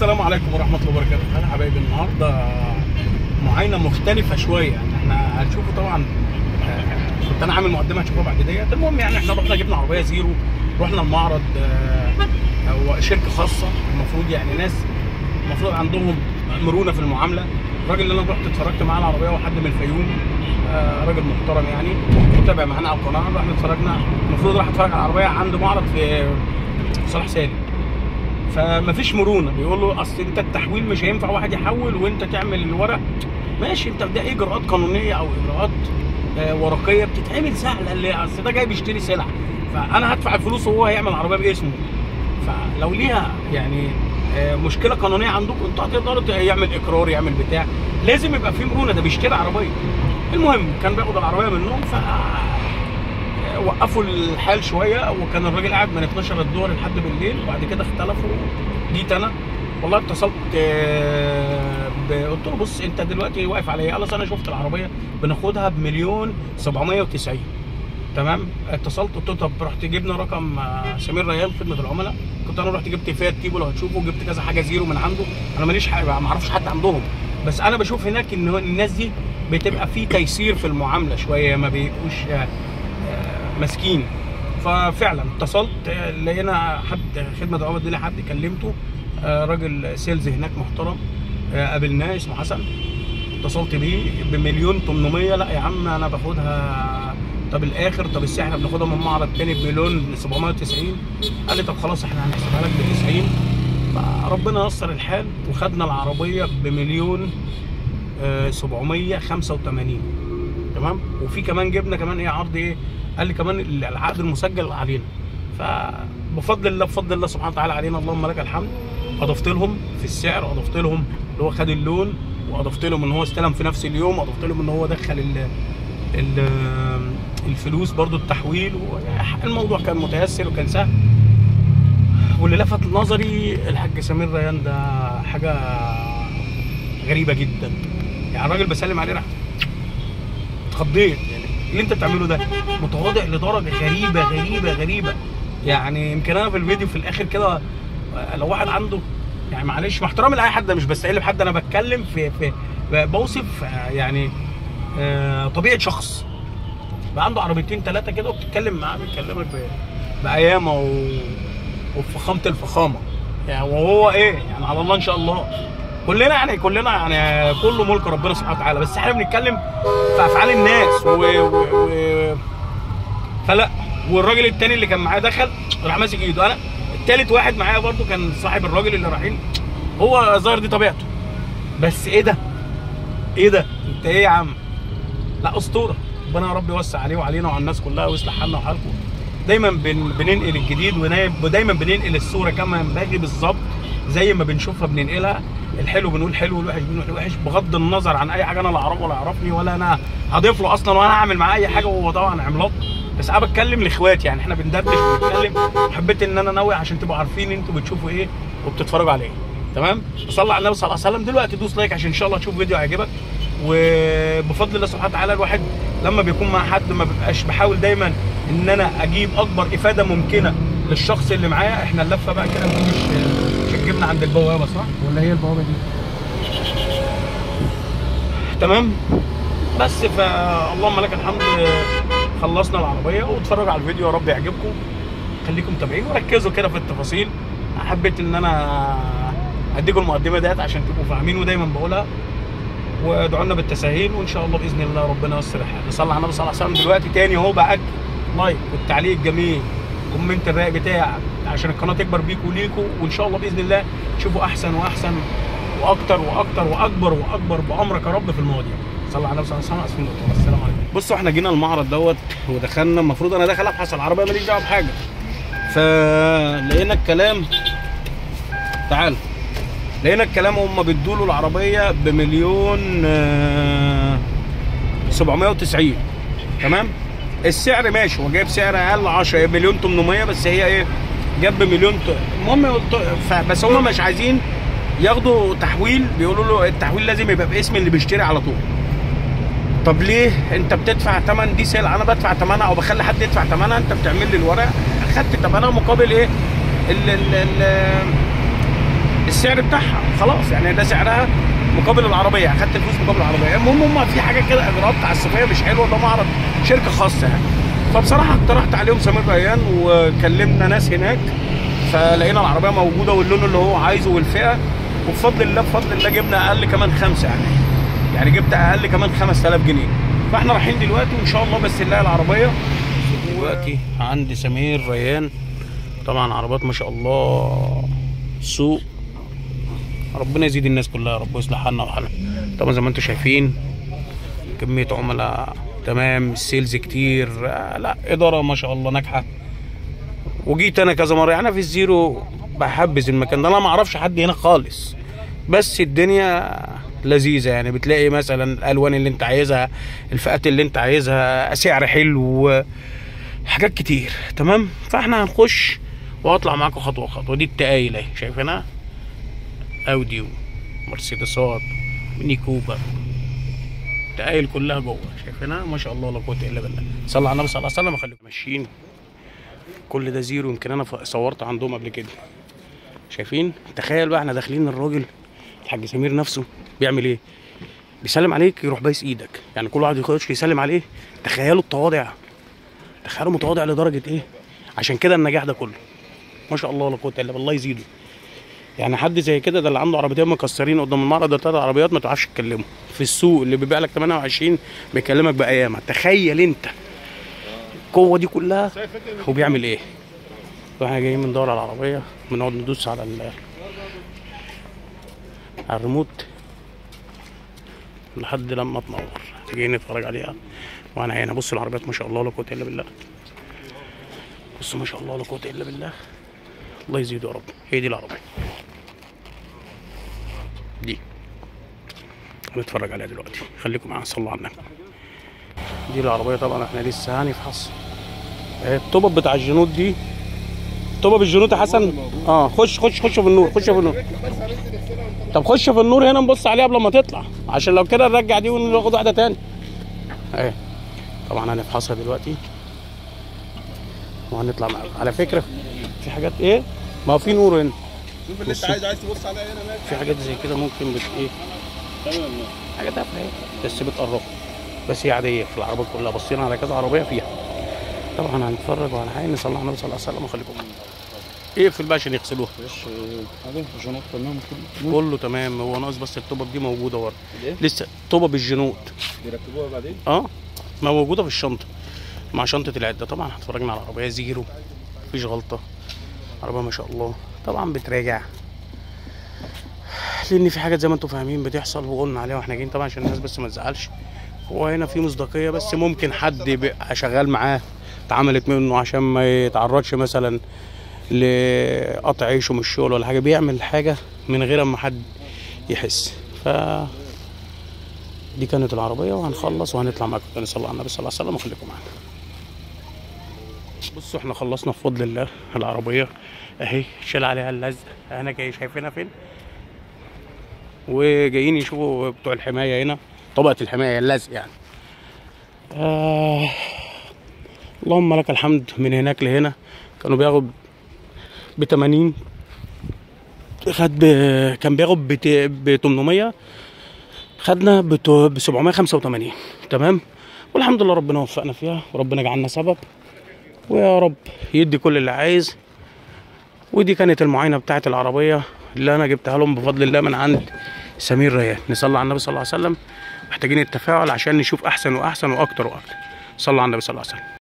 السلام عليكم ورحمة الله وبركاته. انا حبايبي النهارده معاينة مختلفة شوية، يعني احنا هنشوفه طبعا. كنت انا عامل مقدمه هتشوفوها بعد ديت. المهم يعني احنا رحنا جبنا عربية زيرو، رحنا المعرض، هو شركة خاصة، المفروض يعني ناس المفروض عندهم مرونة في المعاملة. الراجل اللي انا رحت اتفرجت معاه العربية هو حد من الفيوم، راجل محترم يعني، متابع معانا على القناة. رحنا اتفرجنا، المفروض راح اتفرج على العربية عنده معرض في صلاح سالم، فمفيش مرونة. بيقول له اصل انت التحويل مش هينفع واحد يحول وانت تعمل الورق. ماشي، انت ده ايه اجراءات قانونية او اجراءات ورقية بتتعمل سهلة، اللي اصل ده جاي بيشتري سلع، فانا هدفع الفلوس وهو هيعمل عربية باسمه. فلو ليها يعني مشكلة قانونية عندكم انتوا هتقدروا يعمل اقرار يعمل بتاع، لازم يبقى في مرونة، ده بيشتري عربية. المهم كان بياخد العربية منهم، ف وقفوا الحال شوية، وكان الراجل قاعد من 12 الظهر لحد بالليل، وبعد كده اختلفوا. جيت انا والله اتصلت، قلت له بص انت دلوقتي واقف عليا، قال انا شفت العربية بناخدها ب1,790,000. تمام. اتصلت قلت له طب رحت جبنا رقم سمير ريان خدمة العملاء، كنت انا رحت جبت فيات تيبو لو هتشوفه، جبت كذا حاجة زيرو من عنده. انا ماليش حاجة، ما اعرفش حد عندهم، بس انا بشوف هناك ان الناس دي بتبقى في تيسير في المعاملة شوية، ما بيبقوش مسكين. ففعلا اتصلت، لقينا حد خدمة العملاء دي، حد كلمته، راجل sales هناك محترم، قابلناه اسمه حسن. اتصلت بيه ب1,800,000. لا يا عم انا باخدها، طب الاخر، طب السعر احنا بناخدها من معرض تاني ب1,790,000. قال لي طب خلاص احنا هنحسبها لك ب90. فربنا يسر الحال وخدنا العربية ب1,785,000. تمام. وفي كمان جبنا كمان ايه عرض ايه، قال لي كمان العقد المسجل علينا. فبفضل الله، بفضل الله سبحانه وتعالى علينا، اللهم لك الحمد. اضفت لهم في السعر، اضفت لهم اللي هو خد اللون، واضفت لهم ان هو استلم في نفس اليوم، واضفت لهم ان هو دخل ال الفلوس برضو التحويل. الموضوع كان متيسر وكان سهل. واللي لفت نظري الحاج سمير ريان ده حاجة غريبة جدا، يعني الراجل بسلم عليه راح اتخضيت، يعني اللي انت بتعمله ده متواضع لدرجة غريبة غريبة غريبة. يعني يمكن انا في الفيديو في الاخر كده لو واحد عنده يعني معلش مع احترامي لاي حد، مش بستقل بحد، انا بتكلم في بوصف يعني طبيعة شخص بقى عنده عربيتين ثلاثة كده، وبتتكلم معاه بيكلمك بايامه وبفخامه الفخامة يعني، وهو ايه يعني على الله ان شاء الله. كلنا يعني كلنا يعني كله ملك ربنا سبحانه وتعالى، بس احنا بنتكلم في افعال الناس فلا. والراجل التاني اللي كان معايا دخل راح ماسك ايده، انا التالت واحد معايا برده كان صاحب الراجل اللي رايحين، هو ظاهر دي طبيعته، بس ايه ده؟ ايه ده؟ انت ايه يا عم؟ لا اسطورة، ربنا يا رب يوسع عليه وعلينا وعلى الناس كلها ويصلح حالنا وحالكم. دايما بننقل الجديد، ودايما بننقل الصورة كما ينبغي بالظبط زي ما بنشوفها بننقلها. الحلو بنقول حلو والوحش بنقول وحش، بغض النظر عن اي حاجة. انا لا اعرفه ولا يعرفني ولا انا هضيف له اصلا ولا هعمل معاه اي حاجة، وهو طبعا عملاق، بس انا بتكلم لاخواتي يعني، احنا بندردش وبنتكلم. حبيت ان انا انوه عشان تبقوا عارفين انتوا بتشوفوا ايه وبتتفرجوا على ايه. تمام. صلى على النبي صلى الله عليه وسلم. دلوقتي دوس like عشان ان شاء الله تشوف فيديو يعجبك. وبفضل الله سبحانه وتعالى الواحد لما بيكون مع حد ما بيبقاش، بحاول دايما ان انا اجيب اكبر افاده ممكنة للشخص اللي معايا. احنا اللفة بقى كده مش هتجيبنا عند البوابة صح؟ ولا هي البوابة دي؟ تمام. بس فاللهم لك الحمد خلصنا العربية، واتفرجوا على الفيديو يا رب يعجبكم. خليكم متابعين وركزوا كده في التفاصيل. حبيت ان انا اديكم المقدمة ديت عشان تبقوا فاهمين، ودايما بقولها، وادعوا لنا بالتساهيل، وان شاء الله باذن الله ربنا ييسر الحال. نصلي على النبي صلى الله عليه وسلم. دلوقتي تاني اهو باكد like والتعليق الجميل، comment الرايق بتاعك عشان القناة تكبر بيكوا وليكوا، وان شاء الله باذن الله تشوفوا احسن واحسن واكتر واكتر واكبر واكبر بامرك يا رب في المواضيع. صلى على النبي صلى الله عليه وسلم. السلام عليكم. بصوا احنا جينا المعرض دوت ودخلنا، المفروض انا داخل ابحث العربية ماليش دعوه بحاجة، فلقينا الكلام، تعال لقينا الكلام هم بيدوا له العربية ب1,790,000. تمام. السعر ماشي، هو جايب سعر اقل 10 1,800,000، بس هي ايه جاب بمليون. المهم بس هم مش عايزين ياخدوا تحويل، بيقولوا له التحويل لازم يبقى باسم اللي بيشتري على طول. طب ليه انت بتدفع ثمن دي سلعه، انا بدفع ثمنها او بخلي حد يدفع ثمنها، انت بتعمل لي الورق، اخدت ثمنها مقابل ايه ال ال ال السعر بتاعها خلاص، يعني ده سعرها مقابل العربية، خدت الفلوس مقابل العربية. المهم هم في حاجة كده اجراءات تعسفيه مش حلوة، ده معرض شركة خاصة يعني. فبصراحة اقترحت عليهم سمير ريان وكلمنا ناس هناك، فلقينا العربية موجودة واللون اللي هو عايزه والفئة، وبفضل الله بفضل الله جبنا اقل كمان 5 يعني جبت اقل كمان 5000 جنيه. فاحنا رايحين دلوقتي وان شاء الله بس نلاقي العربية. دلوقتي عند سمير ريان، طبعا عربيات ما شاء الله سوق، ربنا يزيد الناس كلها يا رب ويصلح حالنا وحالهم. طبعا زي ما انتم شايفين كمية عملاء تمام، ال sales كتير، لا ادارة ما شاء الله ناجحة. وجيت انا كذا مرة يعني، انا في الزيرو بحبذ المكان ده، انا ما اعرفش حد هنا خالص، بس الدنيا لذيذة يعني. بتلاقي مثلا الالوان اللي انت عايزها، الفئات اللي انت عايزها، سعر حلو، حاجات كتير تمام. فاحنا هنخش وهطلع معاكم خطوة خطوة. دي التقايل اهي شايفينها، اوديو، مرسيدسات، ميني كوبر، التقايل كلها جوه شايفينها ما شاء الله لا قوة الا بالله. صلى على النبي صلى الله عليه وسلم. خليكم ماشيين، كل ده زيرو، يمكن انا صورت عندهم قبل كده. شايفين؟ تخيل بقى احنا داخلين الراجل الحاج سمير نفسه بيعمل ايه؟ بيسلم عليك يروح بايس ايدك، يعني كل واحد يخش يسلم عليه. تخيلوا التواضع، تخيلوا متواضع لدرجة ايه؟ عشان كده النجاح ده كله ما شاء الله لا قوة الا بالله، يزيده. يعني حد زي كده، ده اللي عنده عربيتين مكسرين قدام المعرض، ده 3 عربيات ما تعرفش تكلمه في السوق، اللي بيبيع لك 28 بيكلمك بايامها. تخيل انت القوة دي كلها وبيعمل ايه؟ واحنا جايين بندور على العربية، بنقعد ندوس على الريموت لحد لما تنور. جايين نتفرج عليها وانا هنا. بصوا العربيات ما شاء الله لا قوة الا بالله، بصوا ما شاء الله لا قوة الا بالله، الله يزيده يا رب. هي دي العربية دي هنتفرج عليها دلوقتي، خليكم معانا صلوا على النبي. دي العربية طبعا احنا لسه هنفحص الطبب بتاع الجنود دي، طبب الجنود يا حسن. خش خش خش في النور، خش في النور. طب خش في النور هنا نبص عليها قبل ما تطلع، عشان لو كده نرجع دي وناخد واحدة تاني. اهي طبعا هنفحصها دلوقتي وهنطلع معاكم. على فكرة في حاجات ايه، ما هو في نور هنا، شوف اللي انت عايز تبص عليها هنا ماشي. في حاجات زي كده ممكن بت ايه، تمام، حاجات تافهة بس بتقربها، بس هي عادية في العربيات كلها. بصينا على كذا عربية فيها. طبعا هنتفرج وعلى حاجة، نصلي على النبي صلى الله عليه وسلم. وخليكم اقفل بقى عشان يغسلوها. جنوط تمام كله تمام، هو ناقص بس الطبب دي موجودة ورا لسه، طبب الجنوط بيركبوها بعدين. ما موجودة في الشنطة مع شنطه العدة. طبعا اتفرجنا على العربية زيرو، مفيش غلطه، عربية ما شاء الله. طبعا بتراجع لان في حاجات زي ما انتم فاهمين بتحصل وقلنا عليها واحنا جايين، طبعا عشان الناس بس ما تزعلش. هو هنا في مصداقية، بس ممكن حد يبقى شغال معاه اتعملت منه عشان ما يتعرضش مثلا لقطع عيشه من الشغل ولا حاجة، بيعمل حاجة من غير ما حد يحس. ف دي كانت العربية، وهنخلص وهنطلع معاكم تاني. صلى على النبي صلى الله عليه وسلم وخليكم معانا. بصوا احنا خلصنا بفضل الله العربية اهي، شال عليها اللزق، انا جاي شايفينها فين، وجايين يشوفوا بتوع الحماية هنا، طبقه الحماية اللزق يعني. اللهم لك الحمد. من هناك لهنا كانوا بياخد ب 80، خد كان بياخد ب 800، خدنا ب 785 تمام. والحمد لله ربنا وفقنا فيها، وربنا جعلنا سبب، ويا رب يدي كل اللي عايز. ودي كانت المعاينة بتاعت العربية اللي انا جبتها لهم بفضل الله من عند سمير ريان. نصلي على النبي صلى الله عليه وسلم. محتاجين التفاعل عشان نشوف احسن واحسن واكتر واكتر. صلى على النبي صلى الله عليه وسلم.